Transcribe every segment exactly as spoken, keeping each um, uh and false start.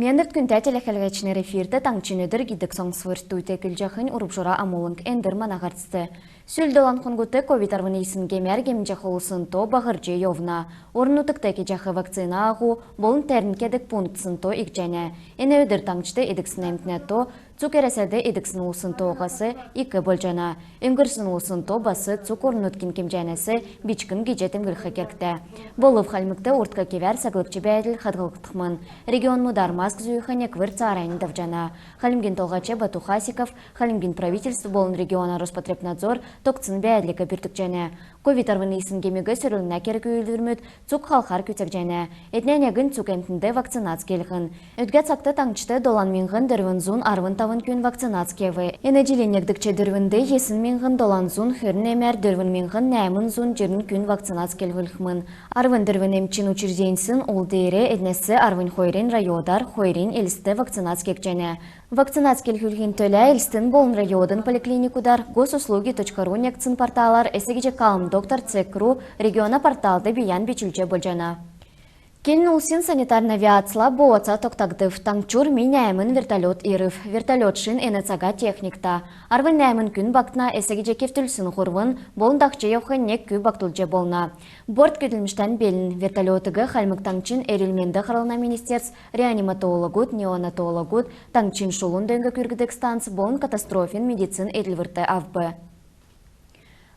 Эндр, күндтә телехәләгчнр! Эфирт «Таңһчин өдр» гидг соңсвр. Студьд көдлҗәхнь Урубҗура Амулң. Эндр мана һарцд. Сүл долан хонгт ковид арвн йисн гемәр гемнҗәх улсин то баһрҗ йовна. Орн-нутгт кеҗәх вакцина аһу болн тернь кедг пунктсин то икдҗәнә. Эн өдр таңһчд эдгсн әмтнә то цуг Әрәсәд эдгсн улсин тоһас ик болҗана. Өңгрсн улсин то бас цуг орн-нутгин кемҗәнәс бичкн гиҗ темдглх кергтә. Болв Хальмгт урдк кевәр саглгч бәәдл хадһлгдхмн. Регионмудар маск зүүх неквр цааранднь давҗана. Хальмгин Толһач Бату Хасиков Хальмгин правительств болн региона Роспотребнадзор тогтсн бәәдлиг бүрткҗәнә. Ковид арвн йисн гемиг сөрлһнә керг-үүлдврмүд цуг халхар күцәгдҗәнә. Эднә негнь — цуг әмтнд вакцинац келһн. Өдгә цагт таңһчд долан миңһн дөрвн зун арвн тавн күн вакцинац кев. Эн җилин негдгч дөрвнд йисн миңһн долан зун хөрн эмәр дөрвн миңһн нәәмн зун җирн күн вакцинац келһлхмн. Арвн дөрвн эмчин учрежденьсин ул деер, эднәс арвн хойрнь районар, хойрнь Элстд вакцинац кегдҗәнә. Вакцинац келһүлхин төлә Элстин болн района поликлиникудар, госуслуги точка ру негдсн порталар, эс гиҗ калмдоктор цег ру региона порталд бийән бичүлҗ болҗана. Келн улсин санитарн авиацла бооца тогтагдв. Таңһчур Ми нәәмн вертолет ирв. Вертолет шин, эн цага техникта. Арвн нәәмн күн багтна, эс гиҗ кевтүлсн һурвн болн дахҗ йовх нег күүг багтулҗ болна. Борт көдлмштән белн. Вертолетиг Хальмг Таңһчин эрүл-менд харлһна министерств, реаниматологуд, неонатологуд, таңһчин шулун дөң күргдг станц болн катастрофин медицин эдлврт авв.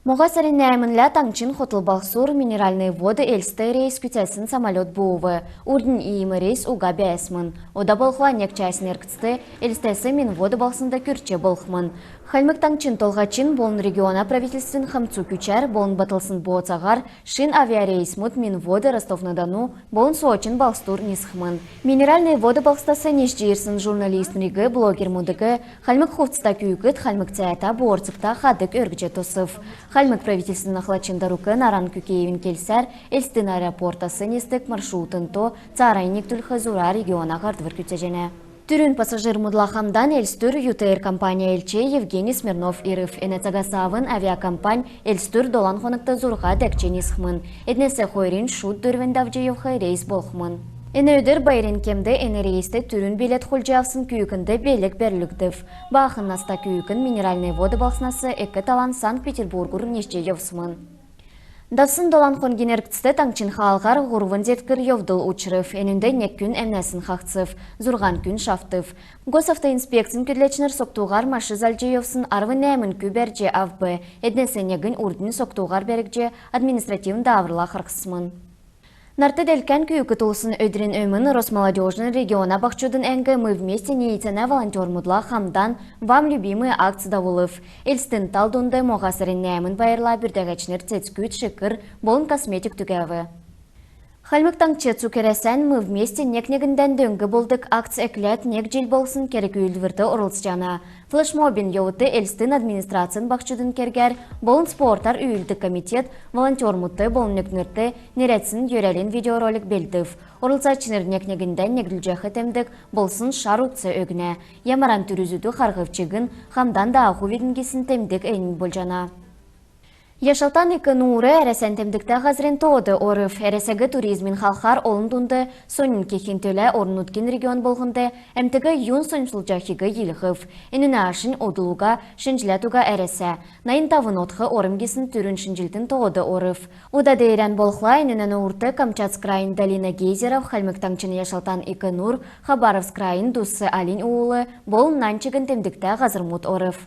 Моһа сарин нәәмнлә таңһчин хотл балһсур Минеральные Воды — Элст рейс күцәсн самолет буув. Урднь иим рейс уга бәәсмн. Ода болхла нег часин эргцд Элстәс Минводы балһснд күрч болхмн. Хальмг Таңһчин Толһачин болн региона правительствин хамцу күчәр болн батлсн бооцаһар шин авиарейсмүд Минводы, Ростов-на-Дону болн Сочин балһсдур нисхмн. Минеральные Воды балһсдас нисҗ ирсн журналистнриг, блогермүдиг хальмг хувцта күүкд хальмг цәәтә, боорцгта хадг өргҗ тосв. Хальмг правительствин ахлачин дарук Наран Кюкеевин келсәр, Элстин аэропортас нисдг маршрутин то цааранднь икдүлх зура региона һардвр күцәҗәнә. Түрүн пассажирмудла хамдан Элстүр ЮТ Эр компанин элч Евгений Смирнов ирв. Эн цагас авн авиакомпань Элстүр долан хонгт зурһа дәкҗ нисхмн. Эднәс хойрнь шуд дөрвнь давҗ йовх рейс болхмн. Эн өдр байрин кемд эн рейст түрүн билет хулдҗ авсн күүкнд белг бәрүлгдв. Баахн наста күүкн Минеральные Воды балһснас эк талан Санкт-Петербургур нисҗ йовсмн. Давсн долан хонгин эргцд таңһчин хаалһар һурвн зеткр йовдл учрв. Энүнд нег күн әмнәсн хаһцв, зурһан күн шавтв. Госавтоинспекцин көдләчнр согтуһар машин залҗ йовсн арвн нәәмн кү бәрҗ авв. Эднәс негнь урднь согтуһар бәргдҗ, административн дааврла харһсмн. Нарт делкән күүкд улсин өдрин өмн Росмолодёжин региона баһчудын әңг «Мы вместе» ниицәнә волонтермудла хамдан «Вам, любимые» акц давулв. Элстин тал дунд моһа сарин нәәмн байрла бүрдәгәчнр цецгүд, шикр болн косметик түгәв. Хальмг Таңһч цуг Әрәсән «Мы вместе» нег-негндән дөң болдг акц экләд нег җил болсн керг-үүлдврт орлцҗана. Флешмобин йовудт Элстин администрацин баһчудын кергәр болн спортар үүлддг комитет волонтермудт болн нөкднрт нерәдсн йөрәлин видеоролик белдв. Орлцачнр нег-негндән негдүлҗәх темдг болсн шар утц өгнә. Ямаран түрү-зүдү харһв чигн, хамдан даахвидн гисн темдг эннь болҗана. Яшалтан Ик нуур Әрәсән темдгтә һазрин тоод орв. Әрәсәг туризмин халхар олн дунд соньн кехин төлә орн-нутгин регион болһнд әмтиг юн соньмсулҗахиг йилһв. Энүнә ашнь удл уга, шинҗләд уга Әрәсә. Найн тавн одх орм гисн түрүн шинҗлтин тоод орв. Ода деерән болхла, энүнән урт Камчатск крайин Долина гейзеров, Хальмг Таңһчин Яшалтан Ик нуур, Хабаровск крайин Дусс Алинь уул болн нань чигн темдгтә һазрмуд орв.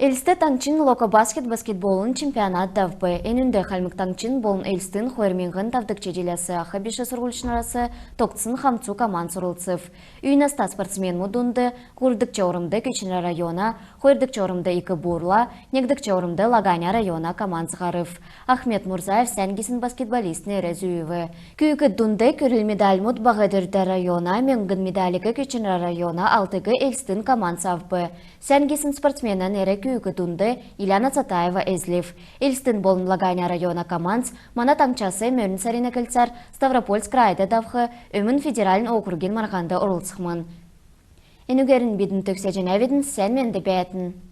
Элстд таңһчин «Локобаскет» баскетболын чемпионат давв. Энүнд Хальмг Таңһчин болн Элстин хойр миңһн тавдгч җиләс ах биш сурһульчнрас тогтсн хамцу командс орлцв. Үй наста спортсменмүд дунд һурвдгч ормд Көтчнрә района, хойрдгч ормд Ик Бурла, негдгч ормд Лаганя района командс һарв. Ахмед Мурзаев сән гисн баскетболистин нер зүүв. Күүкд дунд күрл медальмуд Баһ Дөрвдә района, мөңгн медалиг Көтчнрә района, алтыг Элстин командс авв. Сән гисн спортсменин нер күүкд дунд Иляна Цатаева эзлв. Элстин болн Лаганя района командс мана таңһчас мөрн сарин эклцәр Ставропольск крайд давх Өмн федеральн округин марһанд орлцхмн. Энүгәрн бидн төгсәҗәнәвидн. Сән менд бәәтн.